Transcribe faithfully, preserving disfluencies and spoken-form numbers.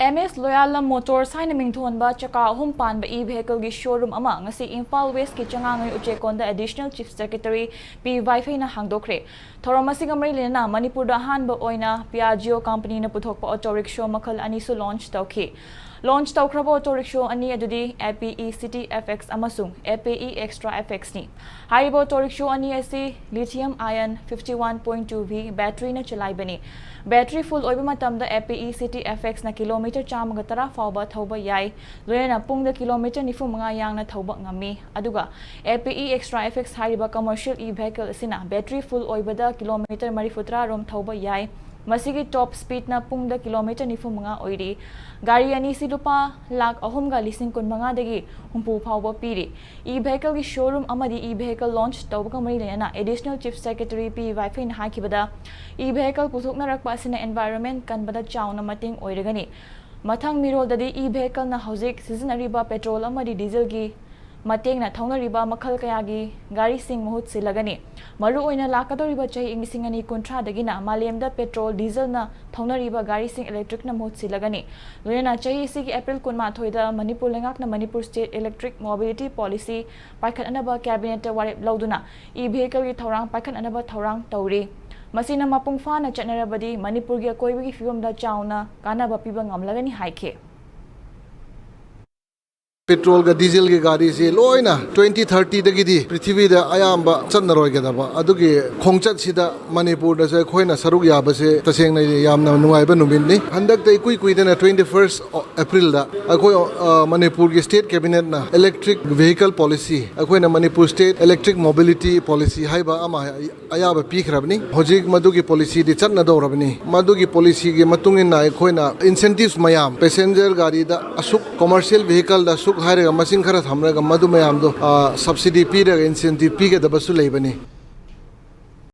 M ꯑꯦꯁ ꯂꯣꯌꯥꯂꯝ motors ꯍꯥꯏꯅ ꯃꯤꯡꯊꯣꯟꯕ ꯆꯀꯥ ꯑꯍꯨꯝ ꯄꯥꯟꯕ ꯏ ꯚꯦꯍꯤꯀꯜꯒꯤ ꯁꯣꯔꯨꯝ ꯑꯃ ꯉꯁꯤ ꯏꯝꯐꯥꯜ ꯋꯦꯁꯀꯤ ꯆꯉꯥꯡꯉꯩ ꯎꯆꯦꯛꯀꯣꯟꯗ ꯑꯦꯗꯤꯁꯅꯦꯜ ꯆꯤꯐ ꯁꯦꯀ꯭ꯔꯦꯇꯔꯤ ꯄꯤ ꯋꯥꯏꯐꯩꯅ ꯍꯥꯡꯗꯣꯛꯈ꯭ꯔꯦ꯫ ꯊꯧꯔꯝ ꯑꯁꯤꯒ ꯃꯔꯤ ꯂꯩꯅꯅ ꯃꯅꯤꯄꯨꯔꯗ ꯑꯍꯥꯟꯕ ꯑꯣꯏꯅ ꯄꯤꯌꯥꯖꯤꯑꯣ ꯀꯝꯄꯅꯤꯅ ꯄꯨꯊꯣꯛꯄ ꯑꯣꯇꯣ ꯔꯤꯛꯁꯣ ꯃꯈꯜ ꯑꯅꯤꯁꯨ ꯂꯣꯟꯆ ꯇꯧꯈꯤ꯫ ꯂꯣꯟꯆ ꯇꯧꯈ꯭ꯔꯕ ꯑꯣꯇꯣ ꯔꯤꯛꯁꯣ ꯑꯅꯤ ꯑꯗꯨꯗꯤ A P E city F X ꯑꯃꯁꯨꯡ A P E extra F ꯑꯦꯛꯁꯅꯤ꯫ ꯍꯥꯏꯔꯤꯕ ꯑꯣꯇꯣ ꯔꯤꯛꯁꯣ ꯑꯅꯤ ꯑꯁꯤ lithium ion fifty one point two V ꯕꯦꯇ꯭ꯔꯤꯅ ꯆꯂꯥꯏꯕꯅꯤ꯫ ꯕꯦꯇ꯭ꯔꯤ ꯐꯨꯜ ꯑꯣꯏꯕ ꯃꯇꯝꯗ A P E city F ꯑꯦꯛꯁꯅ ꯀꯤꯂꯣꯃꯤꯇꯔ ꯆꯥꯝꯃꯒ ꯇꯔꯥ ꯐꯥꯎꯕ ꯊꯧꯕ ꯌꯥꯏ, ꯂꯣꯏꯅꯅ ꯄꯨꯡꯗ ꯀꯤꯂꯣꯃꯤꯇꯔ ꯅꯤꯐꯨ ꯃꯉꯥ ꯌꯥꯡꯅ ꯊꯧꯕ ꯉꯝꯃꯤ꯫ ꯑꯗꯨꯒ ꯑꯦ P E extra F X ꯍꯥꯏꯔꯤꯕ ꯀꯃꯔꯁꯤꯌꯦꯜ ꯏ ꯚꯦꯍꯤꯀꯜ ꯑꯁꯤꯅ ꯕꯦꯇ꯭ꯔꯤ ꯐꯨꯜ ꯑꯣꯏꯕꯗ ꯀꯤꯂꯣꯃꯤꯇꯔ ꯃꯔꯤꯐꯨ ꯇꯔꯥ ꯔꯣꯝ ꯊꯧꯕ ꯌꯥꯏ꯫ ꯃꯁꯤꯒꯤ ꯇꯣꯞ ꯁ꯭ꯄꯤꯗꯅ ꯄꯨꯡꯗ ꯀꯤꯂꯣꯃꯤꯇꯔ ꯅꯤꯐꯨ ꯃꯉꯥ ꯑꯣꯏꯔꯤ꯫ ꯒꯥꯔꯤ ꯑꯅꯤꯁꯤ ꯂꯨꯄꯥ ꯂꯥꯈ ꯑꯍꯨꯝꯒ ꯂꯤꯁꯤꯡ ꯀꯨꯟ ꯃꯉꯥꯗꯒꯤ ꯍꯨꯝꯐꯨ ꯐꯥꯎꯕ ꯄꯤꯔꯤ꯫ ꯏ ꯚꯦꯍꯤꯀꯜꯒꯤ ꯁꯣꯔꯨꯝ ꯑꯃꯗꯤ ꯏ ꯚꯦꯍꯤꯀꯜ ꯂꯣꯟꯆ ꯇꯧꯕꯒ ꯃꯔꯤ ꯂꯩꯅꯅ ꯑꯦꯗꯤꯁꯅꯦꯜ ꯆꯤꯐ ꯁꯦꯀ꯭ꯔꯦꯇꯔꯤ ꯄꯤ ꯋꯥꯏꯐꯩꯅ ꯍꯥꯏꯈꯤꯕꯗ, ꯏ ꯚꯦꯍꯤꯀꯜ ꯄꯨꯊꯣꯛꯅꯔꯛꯄ ꯑꯁꯤꯅ ꯑꯦꯟꯚꯥꯏꯔꯟꯃꯦꯟꯠ ꯀꯟꯕꯗ ꯆꯥꯎꯅ ꯃꯇꯦꯡ ꯑꯣꯏꯔꯒꯅꯤ꯫ ꯃꯊꯪ ꯃꯤꯔꯣꯜꯗꯗꯤ ꯏ ꯚꯦꯍꯤꯀꯜꯅ ꯍꯧꯖꯤꯛ ꯁꯤꯖꯤꯟꯅꯔꯤꯕ ꯄꯦꯇ꯭ꯔꯣꯜ ꯑꯃꯗꯤ ꯗꯤꯖꯜꯒꯤ ꯃꯇꯦꯡꯅ ꯊꯧꯅꯔꯤꯕ ꯃꯈꯜ ꯀꯌꯥꯒꯤ ꯒꯥꯔꯤꯁꯤꯡ ꯃꯍꯨꯠ ꯁꯤꯜꯂꯒꯅꯤ꯫ ꯃꯔꯨꯑꯣꯏꯅ ꯂꯥꯛꯀꯗꯧꯔꯤꯕ ꯆꯍꯤ ꯂꯤꯁꯤꯡ ꯑꯅꯤ ꯀꯨꯟꯊ꯭ꯔꯥꯗꯒꯤꯅ ꯃꯥꯂꯦꯝꯗ ꯄꯦꯇ꯭ꯔꯣꯜ, ꯗꯤꯖꯜꯅ ꯊꯧꯅꯔꯤꯕ ꯒꯥꯔꯤꯁꯤꯡ ꯏꯂꯦꯛꯇ꯭ꯔꯤꯛꯅ ꯃꯍꯨꯠ ꯁꯤꯜꯂꯒꯅꯤ꯫ ꯂꯣꯏꯅꯅ ꯆꯍꯤ ꯑꯁꯤꯒꯤ ꯑꯦꯄ꯭ꯔꯤꯜ ꯀꯨꯟꯃꯥꯊꯣꯏꯗ ꯃꯅꯤꯄꯨꯔ ꯂꯩꯉꯥꯛꯅ Manipur state electric mobility policy ꯄꯥꯏꯈꯠꯅꯅꯕ ꯀꯦꯕꯤꯅꯦꯠꯇ ꯋꯥꯔꯦꯞ ꯂꯧꯗꯨꯅ ꯏ ꯚꯦꯍꯤꯀꯜꯒꯤ ꯊꯧꯔꯥꯡ ꯄꯥꯏꯈꯠꯅꯅꯕ ꯊꯧꯔꯥꯡ ꯇꯧꯔꯤ꯫ ꯃꯁꯤꯅ ꯃꯄꯨꯡ ꯐꯥꯅ ꯆꯠꯅꯔꯕꯗꯤ ꯃꯅꯤꯄꯨꯔꯒꯤ ꯑꯀꯣꯏꯕꯒꯤ ꯐꯤꯕꯝꯗ ꯆꯥꯎꯅ ꯀꯥꯟꯅꯕ ꯄꯤꯕ ꯉꯝꯂꯒꯅꯤ ꯍꯥꯏꯈꯤ꯫ ꯄꯦꯇ꯭ꯔꯣꯜꯒ ꯗꯤꯖꯦꯜꯒꯤ ꯒꯥꯔꯤꯁꯤ ꯂꯣꯏꯅ ꯇ꯭ꯋꯦꯟꯇꯤ ꯊꯥꯔꯇꯤꯗꯒꯤꯗꯤ ꯄ꯭ꯔꯤꯊꯤꯕꯤꯗ ꯑꯌꯥꯝꯕ ꯆꯠꯅꯔꯣꯏꯒꯗꯕ ꯑꯗꯨꯒꯤ ꯈꯣꯡꯆꯠꯁꯤꯗ ꯃꯅꯤꯄꯨꯔꯗꯁꯨ ꯑꯩꯈꯣꯏꯅ ꯁꯔꯨꯛ ꯌꯥꯕꯁꯦ ꯇꯁꯦꯡꯅ ꯌꯥꯝꯅ ꯅꯨꯡꯉꯥꯏꯕ ꯅꯨꯃꯤꯠꯅꯤ꯫ ꯍꯟꯗꯛꯇ ꯏꯀꯨꯏ ꯀꯨꯏꯗꯅ twenty first April ꯗ ꯑꯩꯈꯣꯏ, ꯑ, ꯃꯅꯤꯄꯨꯔꯒꯤ state cabinet ꯅ electric vehicle policy, ꯑꯩꯈꯣꯏꯅ Manipur state electric mobility policy ꯍꯥꯏꯕ ꯑꯃ ꯑꯌꯥꯕ ꯄꯤꯈ꯭ꯔꯕꯅꯤ꯫ ꯍꯧꯖꯤꯛ ꯃꯗꯨꯒꯤ ꯄꯣꯂꯤꯁꯤꯗꯤ ꯆꯠꯅꯗꯧꯔꯕꯅꯤ꯫ ꯃꯗꯨꯒꯤ ꯄꯣꯂꯤꯁꯤꯒꯤ ꯃꯇꯨꯡ ꯏꯟꯅ ꯑꯩꯈꯣꯏꯅ incentives ꯃꯌꯥꯝ, ꯄꯦꯁꯦꯟꯖꯔ ꯒꯥꯔꯤꯗ ꯑꯁꯨꯛ, ꯀꯃꯔꯁꯤꯌꯦꯜ ꯚꯤꯍꯤꯀꯜꯗ ꯑꯁꯨꯛ ꯍꯥꯏꯔꯒ ꯃꯁꯤꯡ ꯈꯔ ꯊꯝꯂꯒ ꯃꯗꯨ ꯃꯌꯥꯝꯗꯣ, ꯑ, subsidy ꯄꯤꯔꯒ incentive ꯄꯤꯒꯗꯕꯁꯨ ꯂꯩꯕꯅꯤ꯫